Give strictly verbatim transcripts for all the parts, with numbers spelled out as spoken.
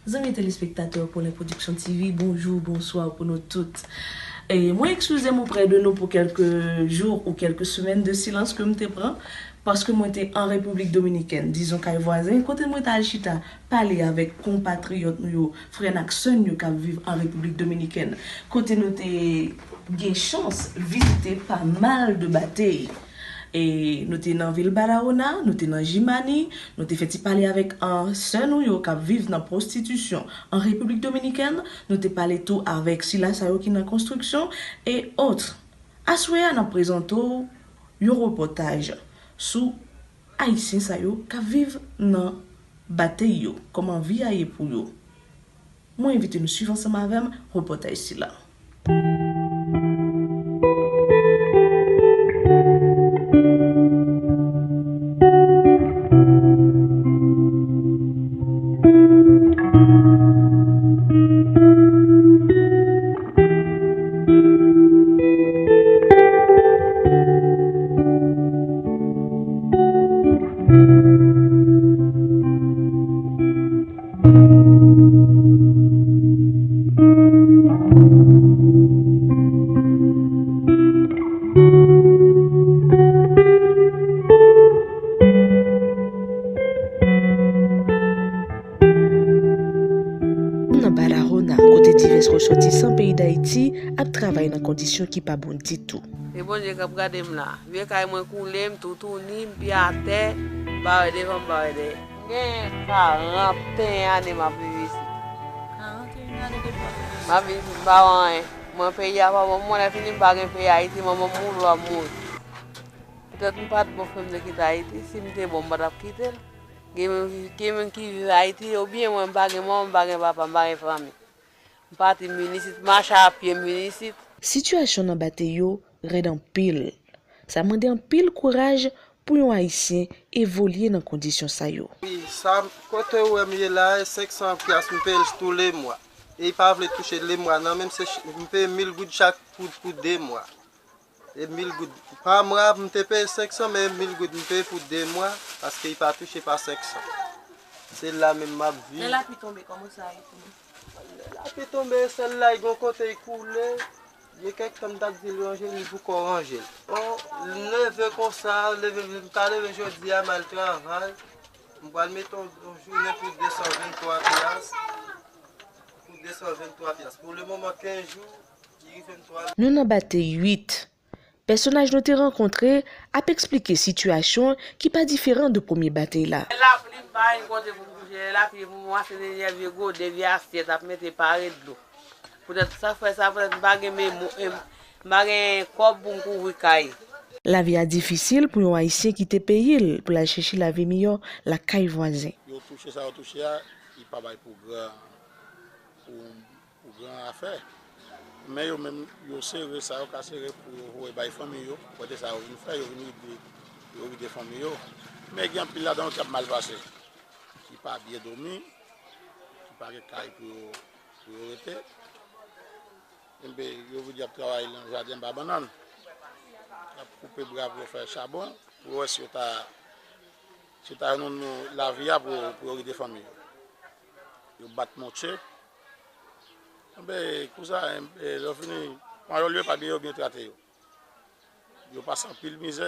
Zanmi telespektatè Polè Production T V, bonjou, bonswa pou nou tout. E mwen eskize m oprè de nou pou kèlke jou ou kèlke semèn de silans ke m te pran, paske mwen te an Repiblik Dominikèn, dizon kay vwazen, kote mwen t al chita pale avèk konpatriyòt nou yo, frè n ak sè n yo k ap viv an Repiblik Dominikèn, kote nou te gen chans vizite pa mal de batey. E nou te nan vil Barahona, nou te nan Jimani, nou te fè ti pale avèk, ah, sè nou yo k ap viv nan pwostitisyon an Repiblik Dominikèn, nou te pale tou avèk sila sa yo ki nan konstriksyon, e ot. Aswè a, n ap prezante w yon repòtaj sou Ayisyen sa yo k ap viv nan batey yo, kòman vi a ye pou yo. Mwen envite nou swiv ansanm avè m repòtaj sila. Nan Barahona, kote divès resòtisan peyi Dayiti ap travay nan kondisyon ki pa bon ditou. E Bondye k ap gade m la. Vye kay mwen koule, m toutouni, m pye atè, m pa wè devan, m pa wè dèyè. M gen karannyen ane m ap viv isit. Karannyen ane depi w ap viv isit? M ap viv isit, m pa wè anyen. Mwen, peyi a pa bon pou mwen, lè fini m pa gen peyi Ayiti, manman m mouri, w ap mouri. Poutèt m pa t bon, fè m te kite Ayiti, si m te bon, m pa t ap kite l. Gen moun, gen moun ki viv Ayiti, oubyen mwen, m pa gen manman, m pa gen papa, m pa gen fanmi. M pati m vin isit, mache a pye m vin isit. Sitiyasyon nan batey yo rèd anpil. Sa mande anpil kouraj pou yon Ayisyen evolye nan kondisyon sa yo. Wi, sa, kote ou wè m ye la, e senk san pyas m peye l toulèmwa. E li pa vle touche lemwa nan men m, se ch-, m peye mil goud chak pou, pou de mwa. E mil goud pa mwa, m te peye senk san, men mil goud m peye pou de mwa, paske li pa touche pa senk san. Se la menm m ap viv. Lè lapli tonbe, kòman sa ye pou nou? Lè lapli tonbe, sèl la, li gon kote li koule. Gen kèk tan m t ap di l ranje l, li poko ranje l. Bon, m leve konsa, leve, m ta leve jodi a, m al travay. M pral mete yon, yon jounen pou de san venntwa pyas. Pou de san venntwa pyas. Pou lemoman, kenz jou, li rive m twa. Nou nan batey uit. Pèsonaj nou te rankontre ap eksplike sitiyasyon ki pa diferan de premye batey la. Lè lapli, m pa gen kote pou m kouche. Lè lapli, pou m wase denyè vye gode, vye asyèt, ap mete pare dlo. Poutèt sa fè sa, poutèt m pa gen memwa, em, m pa gen kòb pou m kouvri kay. Lavi a difisil pou yon Ayisyen kite peyi l pou l al chèche lavi miyò lakay vwazen. Yo touche sa yo touche a, li pa bay pou gran, pou, pou gran afè. Men yo menm, yo sere sa yo ka sere pou yo voye bay fanmi yo. Kote sa yo vin fè, yo vin ride, yo ride fanmi yo. Men gen anpil ladan yo k ap mal pase, ki pa byen dòmi, ki pa gen kay pou yo, pou yo rete. Enben, yo vin di y ap travay nan jaden anba bannann. Y ap koupe bwa pou yo fè chabon, pou yo wè si yo ta, si yo ta jwenn yon lavi a pou, pou yo ride fanmi yo. Yo bat monche. Enben, konsa, enben, lè yo fini, panyòl yo pa byen, yo byen trate yo. Yo pase anpil mizè,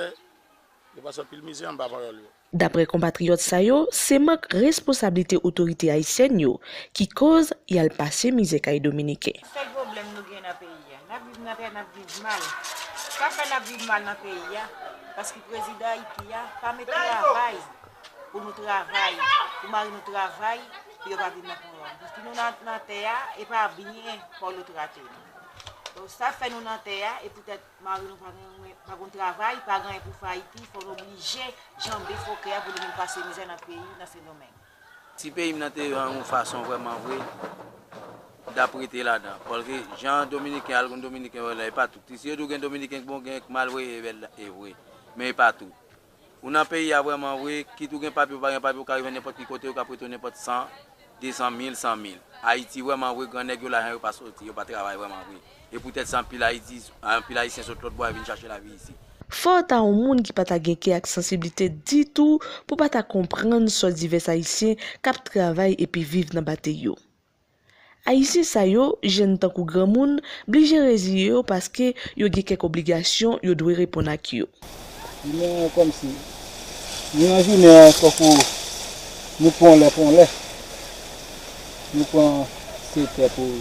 yo pase anpil mizè anba panyòl yo. Daprè konpatriyòt sa yo, se mank responsablite otorite ayisyèn yo ki koz y al pase mizè kay dominiken. Sèl pwoblèm nou gen nan peyi a, n ap viv nan tè, n ap viv mal. Sa fè n ap viv mal nan peyi a, paske prezidan Ayiti a pa met travay pou nou travay, pou mari nou travay, pou yo pa vin nan ponyòl. Depi nou nan, nan tè a, e pa byen Pòlo trate nou. Donk, sa fè nou nan tè a, e poutèt mari nou pa gen, pa gon travay, pa gen anyen pou fè Ayiti, fò nou oblije janbe fokè a pou nou vin pase mizè nan peyi, nan Sendomeng. Si peyi m nan te yon fason vrèman vre, m t ap rete ladan. Paske jan dominiken al konn dominiken wè la, e pa tout. Si yo di w gen dominiken k bon, gen k mal vre, e bèl, e vre. Men e pa tout. Ou nan peyi a vrèman vre, kit ou gen papye ou pa gen papye, ou ka rive nenpòt ki kote, ou ka prete w nenpòt san, de san mil, san mil. Ayiti vrèman vre, grannèg yo lajan yo pa soti, yo pa travay vrèman vre. E poutèt sa anpil Ayiti, anpil Ayisyen sot lòt bò a vin chache lavi isit. Fò w ta yon moun ki pa ta gen kè ak sansiblite ditou pou w pa ta konprann sò divès Ayisyen k ap travay epi viv nan batey yo. Ayisyen sa yo, jèn tankou granmoun, blije reziye yo paske yo gen kèk obligasyon yo dwe reponn ak yo. Jounen an kòmsi, nou nan jounen an tankou nou pran lè, pran lè. Nou pran sèt è pou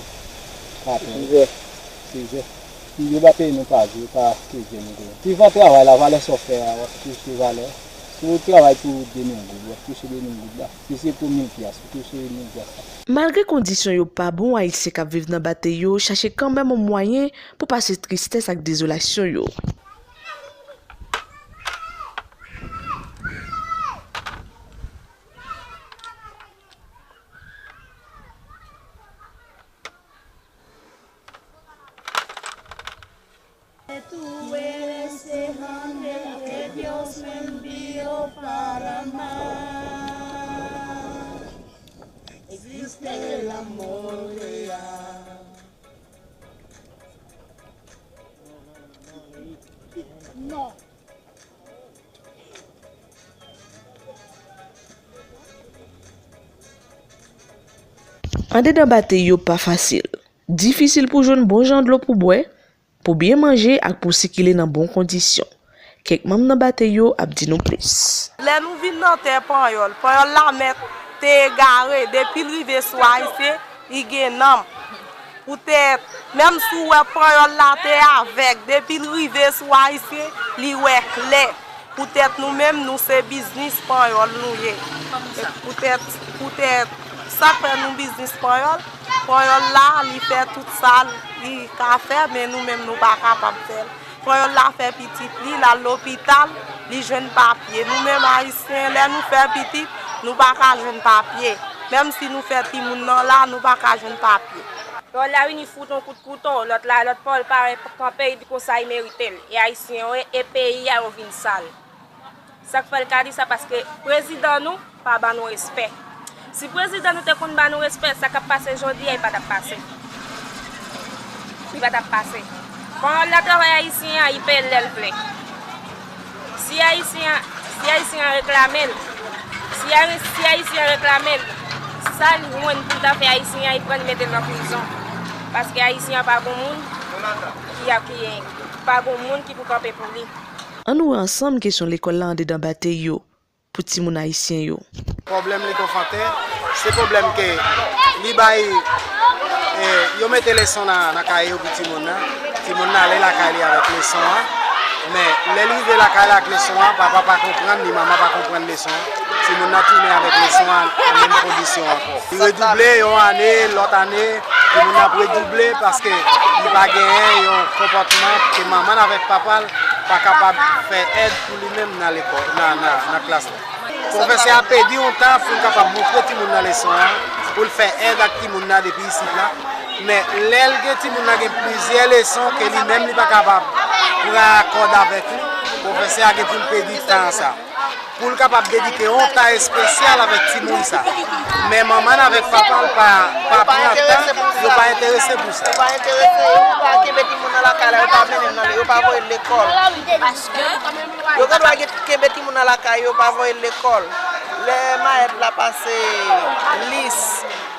katòz è, sèz è. Si yo pa peye nou pa jou, pa sèz è nou genyen. Suivan travay la, valè sa w fè a, w ap touche valè. Si w travay pou de mil goud, w ap touche de mil goud la. Si se pou mil pyas, w touche mil pyas la. Malgre kondisyon yo pa bon, Ayisyen k ap viv nan batey yo chache kanmenm yon mwayen pou pase tristès ak dezolasyon yo. Tú eres el ángel que Dios me envió para amar. Existe el amor real. No. Andedan batey yo pa fasil. Difisil pou jwenn bon jan dlo pou bwè, pou byen manje ak pou sikile nan bon kondisyon. Kèk manm nan batey yo ap di nou plis. Lè nou vin nan tè Panyòl, Panyòl la mèt te egare, depi l rive sou Ayisyen, li gen nanm. Poutèt, menm si w wè Panyòl la te avèg, depi l rive sou Ayisyen, li wè klè. Poutèt nou menm, nou se biznis Panyòl nou ye. Poutèt, poutèt, sa k fè nou biznis Panyòl, Panyòl la, li fè tout sa li ka fè, men nou menm, nou pa kapab fè l. Panyòl la fè pitit li, l al lopital, li jwenn papye. Nou menm Ayisyen, lè nou fè pitit, nou pa ka jwenn papye. Menm si nou fè timoun nan la, nou pa ka jwenn papye. Panyòl la vini fout yon kout kouto, lòt la, lòt Panyòl pa kanpe, li di konsa li merite l. E Ayisyen yo, e peyi a yo vin sal. Sa k fè l ka di sa, paske prezidan nou pa ban nou respè. Si prezidan nou te konn ban nou respè, sa k ap pase jodi a, li pa t ap pase. Li pa t ap pase. Panyòl la travay Ayisyen an, li peye l lè l vle. Si Ayisyen an, si Ayisyen an reklame l, si, Ayi- si Ayisyen an reklame l, sa l jwenn pou l ta fè Ayisyen an, li pran l mete l nan prizon. Paske Ayisyen an pa gon moun ki ap, ki, pa gon moun ki pou kanpe pou li. Ann wè ansanm kesyon lekòl la andedan batey yo pou timoun ayisyen yo. Pwoblèm Lekonfante, se pwoblèm ke li bay, eh, yo mete leson nan, nan kaye yo pou timoun nan. Timoun nan ale lakay li avèk leson an. Men, lè l rive lakay la ak leson an, papa pa konprann li, manman pa konprann leson an. Timoun nan tounen avèk leson an nan menm kondisyon ankò. Li redouble yon ane, lòt ane, timoun nan ap redouble paske li pa genyen yon konpòtman ke manman l avèk papa l pa kapab fè èd pou li menm nan lekòl, nan, nan, nan klas la. Pwofesè a pèdi yon tan pou l kapab montre timoun nan leson an, pou l fè èd ak timoun nan depi isit la. Men, lè l gen timoun nan gen plizyè leson ke li menm li pa kapab pran akòd avèk li, pwofesè a gen pou l pèdi tan sa. Pou l kapab dedike yon tan espesyal avèk timoun sa. Men manman l avèk papa l pa, pa pran tan, yo pa enterese pou sa. Yo pa enterese, yo pa kenbe timoun nan lakay la, yo pa mennen l nan, yo pa voye l lekòl. Yo gen dwa gen, kenbe timoun nan lakay yo, pa voye l lekòl. Lè mayèt la pase lis,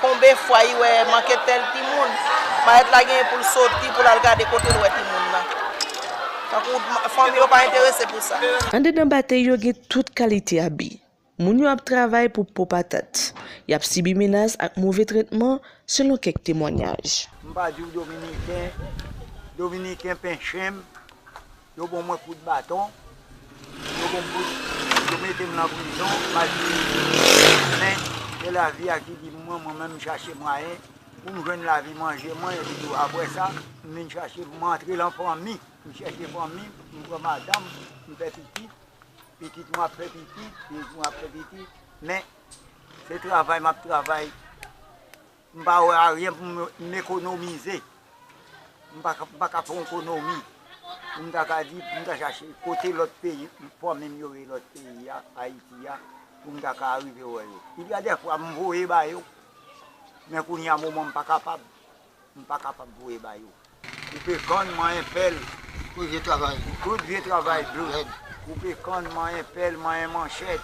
konbe fwa li wè manke tèl timoun, mayèt la genyen pou l soti, pou l al gade kote l wè timoun nan. Tankou fanmi yo pa enterese pou sa. Andedan batey yo gen tout kalite abi. Moun yo ap travay pou po patat. Y ap sibi menas ak move tretman, selon kèk temwanyaj. M pa di w Dominiken, Dominiken penche m, yo ban mwen kout baton, yo ban m kout, yo mete m nan prizon, m pa di men se lavi a ki di m mwen, mwen menm m chache mwayen pou m jwenn lavi manje mwen, epi tou apre sa, m vin chache pou m antre lan fanmi, m chèche fanmi, m pran madanm, m fè pitit, pitit mwen ap fè pitit, pitit mwen ap fè pitit, men se travay m ap travay, m pa wè ayen pou m, m ekonomize. M pa ka, m pa ka fè yon ekonomi. Pou m ta ka di, pou m ta chache kote lòt peyi, fanmi m yo ye lòt peyi a, Ayiti a, pou m ta ka rive wè yo. Gen dèfwa m voye ba yo. Men kounye a moman m pa kapab. M pa kapab voye ba yo. Koupe kann, manyen pèl. Tout vye travay. Tout vye travay dlo. Rèd. Koupe kann, manyen pèl, manyen manchèt.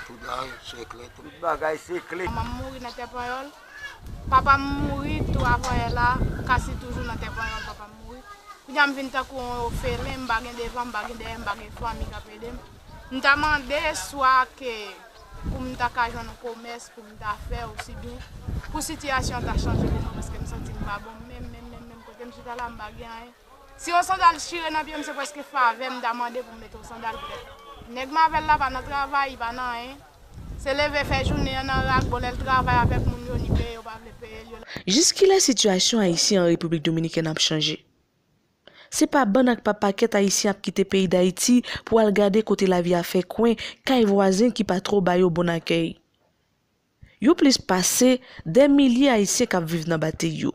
Tout bagay sekle. Tout bagay sekle. Manman m mouri nan tè Panyòl. Papa m mouri, travayè la, Kasi toujou nan tè panyòl, papa m mouri. Kounye a m vin tankou yon ofelen, m pa gen devan, m pa gen dèyè, m pa gen fanmi k ap ede m. M ta mande swa ke pou m ta ka jwenn yon komès pou m ta fè, osibyen pou sitiyasyon an ta chanje pou mwen, paske m santi m pa bon menm, menm, menm, menm kote m chita la, m pa gen anyen. Si yon sandal chire nan pye m, se prèske favè m ta mande pou m mete yon sandal poutèt nèg m avè l la pa nan travay, li pa nan anyen. Se leve fè jounen an nan rak, bon, lè l travay avèk moun yo, ni peye yo pa vle peye l, yo. Jiskilè sitiyasyon Ayisyen an Repiblik Dominikèn ap chanje? Se pa bann ak pa pakèt Ayisyen ap kite peyi Dayiti pou al gade kote lavi a fè kwen kay vwazen ki pa twò ba yo bon akèy. Yo plis pase dè milye Ayisyen k ap viv nan batey yo.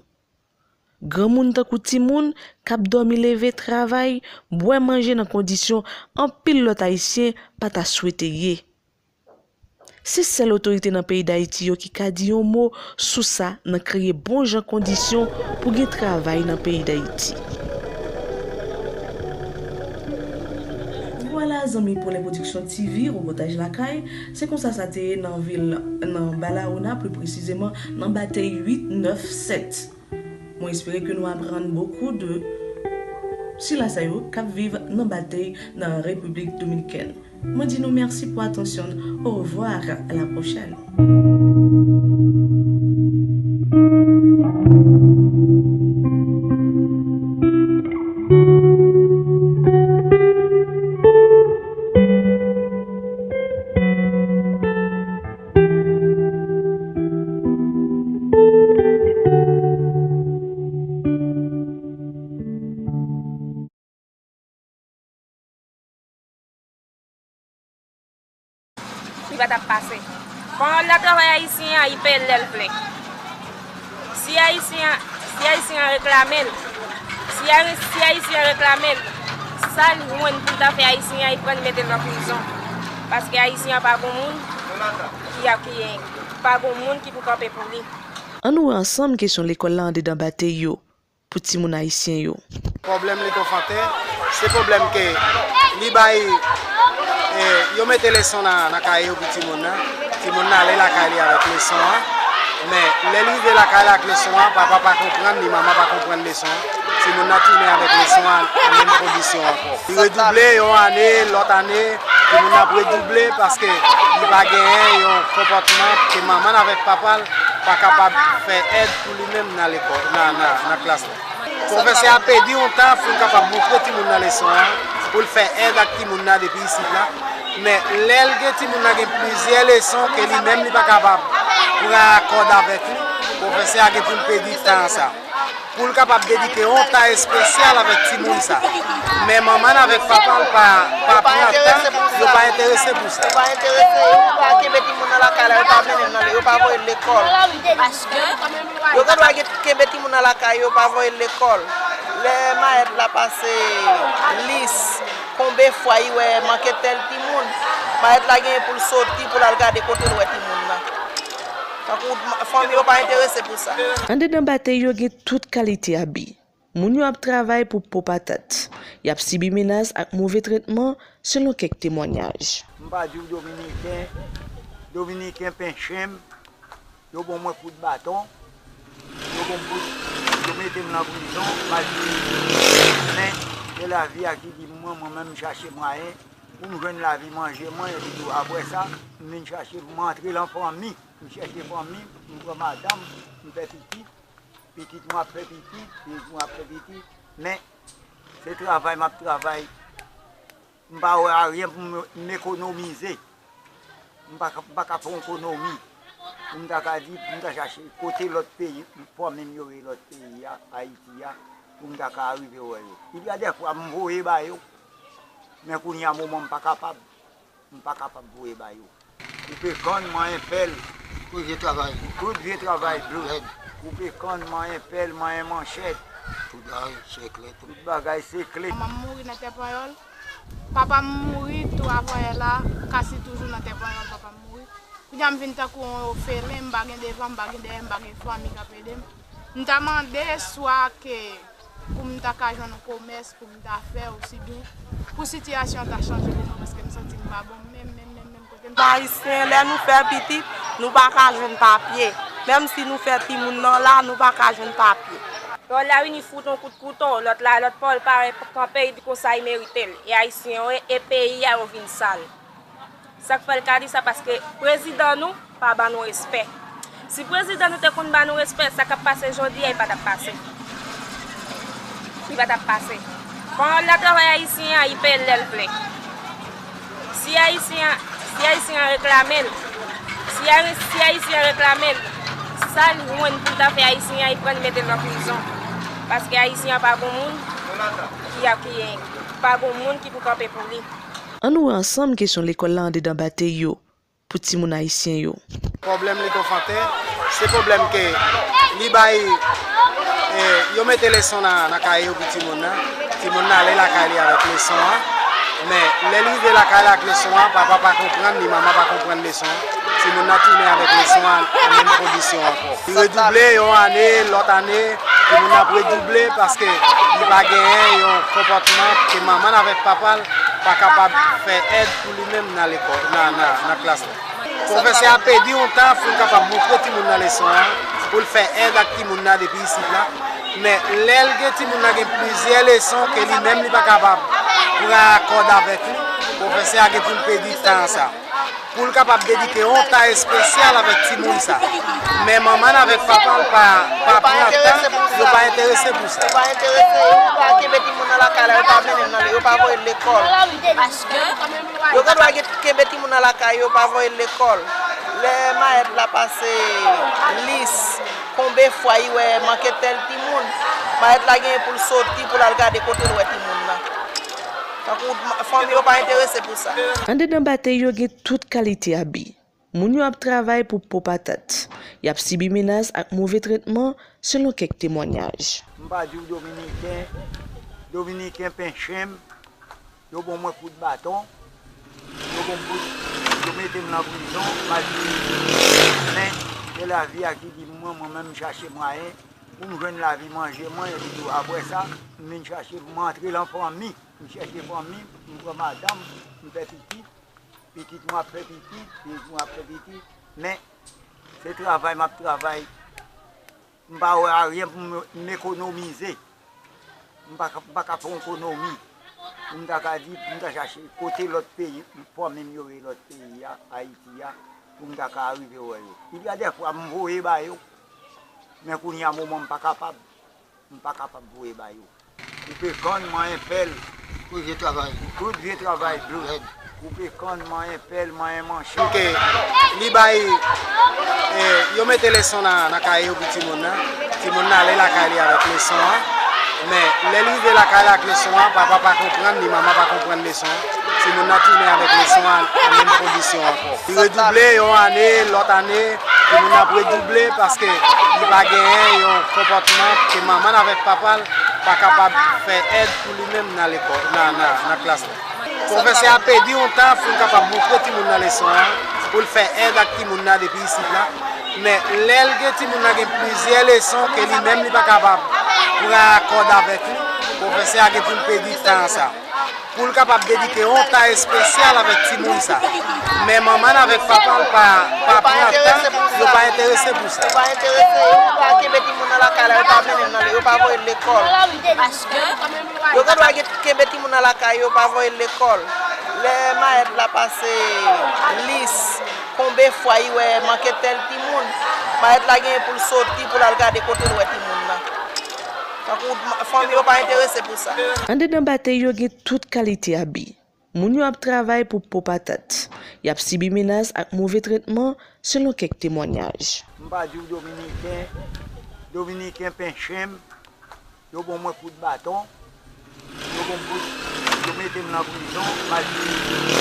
Granmoun tankou timoun k ap dòmi leve travay, bwè manje nan kondisyon anpil lòt Ayisyen pa ta swete ye. Se sèl otorite nan peyi Dayiti yo ki ka di yon mo sou sa nan kreye bon jan kondisyon pou gen travay nan peyi Dayiti. Vwala, zanmi Pwolè Pwodiksyon T V, repòtaj lakay, se konsa sa te ye nan vil, nan Balaona, pli presizeman nan batey uit nèf sèt. Mwen espere ke nou aprann bokou de sila sa yo k ap viv nan batey nan Repiblik Dominikèn. Mwen di nou mèsi pou atansyon n. Au revoir, à la prochaine. Li pa t ap pase. Panyòl la travay ayisyen an, li peye l lè l vle. Si ayisyen an, si ayisyen an reklame l, si, Ayi- si ayisyen an reklame l, sa l jwenn pou l ta fè ayisyen an, li pran l mete l nan prizon. Paske ayisyen an pa gon moun ki, ki, pa gon moun ki pou kanpe pou li. Ann wè ansanm kesyon lekòl la andedan batey yo pou timoun ayisyen yo. Pwoblèm Lit Anfanten, se pwoblèm ke li bay, eh, yo mete leson nan, nan kaye yo pou timoun nan. Timoun nan ale lakay li avèk leson an. Men, lè l rive lakay la ak leson an, papa pa konprann li, manman pa konprann leson an. Timoun nan tounen avèk leson an, an menm kondisyon ankò. Li redouble yon ane, lòt ane, timoun nan ap redouble paske li pa genyen yon konpòtman ke manman l avèk papa l pa kapab fè èd pou li menm nan lekòl, nan, nan, nan klas la. Pwofesè a pèdi yon tan pou l kapab montre timoun nan leson an, pou l fè èd ak timoun nan depi isit la. Men, lè l gen timoun nan gen plizyè leson ke li menm li pa kapab pran akòd avèk li, pwofesè a gen pou l pèdi tan sa. Pou l kapab dedike yon tan espesyal avèk timoun sa. Men manman l avèk papa l pa, pa pran tan, yo pa enterese pou sa. Yo pa enterese, yo pa kenbe timoun nan lakay la, yo pa mennen l nan, yo pa voye l lekòl. Yo gen dwa gen, kenbe timoun nan lakay yo, pa voye l lekòl. Lè mayèt la pase lis, konbe fwa li wè manke tèl timoun, mayèt la genyen pou l soti, pou l al gade kote l wè timoun nan. Tankou fanmi yo pa enterese pou sa. Andedan batey yo gen tout kalite abi. Moun yo ap travay pou po patat. Y ap sibi menas ak move tretman, selon kèk temwanyaj. M pa di w Dominiken, Dominiken penche m, yo ban mwen kout baton, yo ban m kout, yo mete m nan prizon, m al jwenn men se lavi a ki di m mwen, mwen menm m chache mwayen pou m jwenn lavi manje mwen, epi tou apre sa, m vin chache pou m antre lan fanmi. M chèche fanmi, m pran madanm, m fè pitit, pitit mwen ap fè pitit, pitit mwen ap fè pitit, men se travay m ap travay. M pa wè ayen pou m, m ekonomize. M pa ka, m pa ka fè yon ekonomi. Pou m ta ka di, pou m ta chache kote lòt peyi, fanmi m yo ye lòt peyi a, Ayiti a, pou m ta ka rive wè yo. Epi a dèfwa m voye ba yo. Men kounye a moman m pa kapab. M pa kapab voye ba yo. Koupe kann, manyen pèl. Tout vye travay. Tout vye travay, bro. Koupe kann, manyen pèl, manyen manchèt. Tout bagay sekle, tout. Tout bagay sekle. Manman m mouri nan tè panyòl. Papa m mouri, travayè la, Kasi toujou nan tè panyòl, papa m mouri. Kounye a m vin tankou yon ofelen, m pa gen devan, m pa gen dèyè, m pa gen fanmi k ap ede m. M ta mande swa ke pou m ta ka jwenn yon komès pou m ta fè, osibyen pou sitiyasyon an ta chanje pou mwen, paske m santi m pa bon menm, menm, menm, menm kote m. Ayisyen, lè nou fè pitit, nou pa ka jwenn papye. Menm si nou fè timoun nan la, nou pa ka jwenn papye. Pawòl la vini fout yon kout kouto, lòt la, lòt pawòl parèt kanpe, li di konsa li merite l. E Ayisyen yo ye, e peyi a yo vin sal. Sa k fè l ka di sa, paske prezidan nou pa ban nou respè. Si prezidan nou te konn ban nou respè, sa k ap pase jodi a, li pa t ap pase. Li pa t ap pase. Pawòl la travay ayisyen an, li peye l lè l vle. Si ayisyen an, si ayisyen an reklame l, si, Ayi- si ayisyen an reklame l, sa l jwenn pou l ta fè ayisyen an, li pran l mete l nan prizon. Paske ayisyen an pa gon moun ki ap, ki, pa gon moun ki pou kanpe pou li. Ann wè ansanm kesyon lekòl la andedan batey yo pou timoun ayisyen yo. Pwoblèm Letofanten, se pwoblèm ke li bay, eh, yo mete leson nan, nan kaye yo pou timoun nan. Timoun nan ale lakay li avèk leson an. Men, lè li rive lakay la ak leson an, papa pa konprann li, manman pa konprann leson an. Timoun nan tounen avèk leson an nan menm kondisyon ankò. Li redouble yon ane, lòt ane, timoun nan ap redouble paske li pa genyen yon konpòtman ke manman l avèk papa l pa kapab fè èd pou li menm nan lekòl, nan, nan, nan klas la. Pwofesè a pèdi yon tan pou l kapab montre timoun nan leson an, pou l fè èd ak timoun nan depi isit la. Men, lè l gen timoun nan gen plizyè leson ke li menm li pa kapab pran akòd avèk li, pwofesè a gen pou l pèdi tan sa. Pou l kapab dedike yon tan espesyal avèk timoun sa. Men manman l avèk papa l pa, pa pran tan, yo pa enterese pou sa. Yo pa enterese, yo pa kenbe timoun nan lakay la, yo pa mennen l nan, yo pa voye l lekòl. Yo gen dwa gen, kenbe timoun nan lakay yo, pa voye l lekòl. Lè mayèt la pase lis, konbe fwa li wè manke tèl timoun, mayèt la genyen pou l soti, pou l al gade kote l wè timoun nan. Tankou fanmi yo pa enterese pou sa. Andedan batey yo gen tout kalite abi. Moun yo ap travay pou po patat. Y ap sibi menas ak move tretman, selon kèk temwanyaj. M pa di w Dominiken, Dominiken penche m, yo ban mwen kout baton, yo ban m kout, yo mete m nan prizon, m al prizon. Men, se lavi a ki di m, mwen, mwen menm, m chache mwayen pou m jwenn lavi manje mwen, epi tou, apre sa, m vin chache pou m antre lan fanmi, m chèche fanmi, m pran madanm, m fè pitit, pitit mwen ap fè pitit, pitit mwen ap fè pitit, men se travay m ap travay. M pa wè ayen pou m, m ekonomize. M pa ka, m pa ka fè yon ekonomi. Pou m ta ka di, pou m ta chache kote lòt peyi, fanmi m yo ye lòt peyi a, Ayiti a, pou m ta ka rive wè yo. Il y a des fois, m voye ba yo. Men kounye a moman m pa kapab. M pa kapab voye ba yo. Koupe kann, manyen pèl. Tout vye travay. Tout vye travay, bro. Koupe kann, manyen pèl, manyen manchèt. Ke li bay, eh, yo mete leson nan, nan kaye yo pou timoun nan. Timoun nan ale lakay li avèk leson an. Men, lè li rive lakay la ak leson an, papa pa konprann li, manman pa konprann leson an. Timoun nan tounen avèk leson an nan menm kondisyon ankò. Li redouble yon ane, lòt ane, timoun nan ap redouble paske li pa genyen yon konpòtman ke manman l avèk papa l pa kapab fè èd pou li menm nan lekòl, nan, nan, nan klas la. Pwofesè a pèdi yon tan pou l kapab montre timoun nan leson an, pou l fè èd ak timoun nan depi isit la. Men, lè l gen timoun nan gen plizyè leson ke li menm li pa kapab pran akòd avèk li, pwofesè a gen pou l pèdi tan sa. Pou l kapab dedike yon tan espesyal avèk timoun sa. Men manman l avèk papa l pa, pa pran tan, yo pa enterese pou sa. Yo pa enterese, yo pa kenbe timoun nan lakay la, yo pa mennen l nan, yo pa voye l lekòl. Yo gen dwa gen, kenbe timoun nan lakay yo, pa voye l lekòl. Lè mayèt la pase lis, konbe fwa li wè manke tèl timoun, mayèt la genyen pou l soti, pou l al gade kote l wè timoun nan. Tankou fanmi yo pa enterese pou sa. Andedan batey yo gen tout kalite abi. Moun yo ap travay pou po patat. Y ap sibi menas ak move tretman, selon kèk temwanyaj. M pa di w Dominiken, Dominiken penche m, yo ban mwen kout baton, yo ban m kout, yo mete m nan prizon, m al prizon.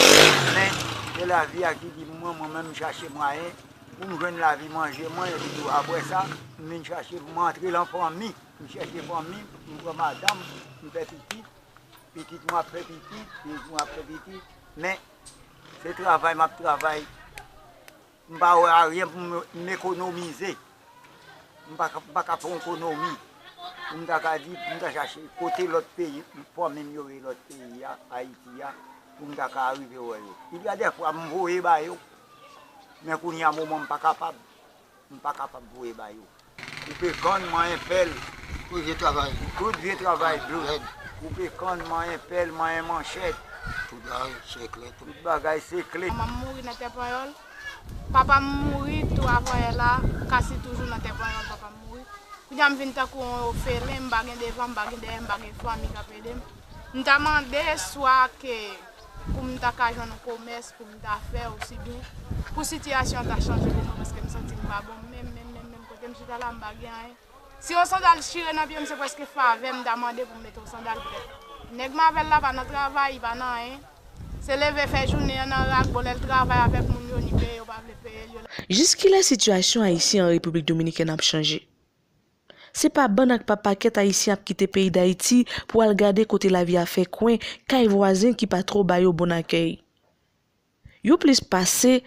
Men, se lavi a ki di m, mwen, mwen menm, m chache mwayen pou m jwenn lavi manje mwen, epi tou, apre sa, m vin chache pou m antre lan fanmi. M chèche fanmi, m pran madanm, m fè pitit, pitit mwen ap fè pitit, pitit mwen ap fè pitit, men se travay m ap travay. M pa wè ayen pou m, m ekonomize. M pa ka, m pa ka fè yon ekonomi. Pou m ta ka di, pou m ta chache kote lòt peyi, fanmi m yo ye lòt peyi a, Ayiti a, pou m ta ka rive wè yo. Il y a des fois, m voye ba yo, men kounye a moman m pa kapab. M pa kapab voye ba yo. Koupe kann, manyen pèl. Tout vye travay. Tout vye travay, bro. Koupe kann, manyen pèl, manyen manchèt. Tout bagay se kle. Tout bagay se kle. Manman m mouri nan tè panyòl. Papa m mouri tou avan yè la. Kasi toujou nan tè panyòl, papa m mouri. Kounye a m vin tankou yon ofelen, m pa gen devan, m pa gen dèyè, m pa gen fanmi k ap ede m. M ta mande swa ke pou m ta ka jwenn yon komès pou m ta fè, osibyen pou sitiyasyon an ta chanje pou mwen, paske m santi m pa bon menm, menm, menm, menm. Kote m chita la, m pa gen anyen. Si yon sandal chire nan pye m, se prèske favè m ta mande pou m mete yon sandal, poutèt nèg m avè l la pa nan travay, li pa nan anyen. Se leve fè jounen an nan rak, bon, lè l travay avèk moun yo, ni peye yo pa vle peye l, yo la. Jiskilè sitiyasyon ayisyen an Repiblik Dominikèn ap chanje? Se pa bann ak pa pakèt ayisyen ap kite peyi Dayiti pou al gade kote lavi a fè kwen, kay vwazen ki pa twò ba yo bon akèy. Yo plis pase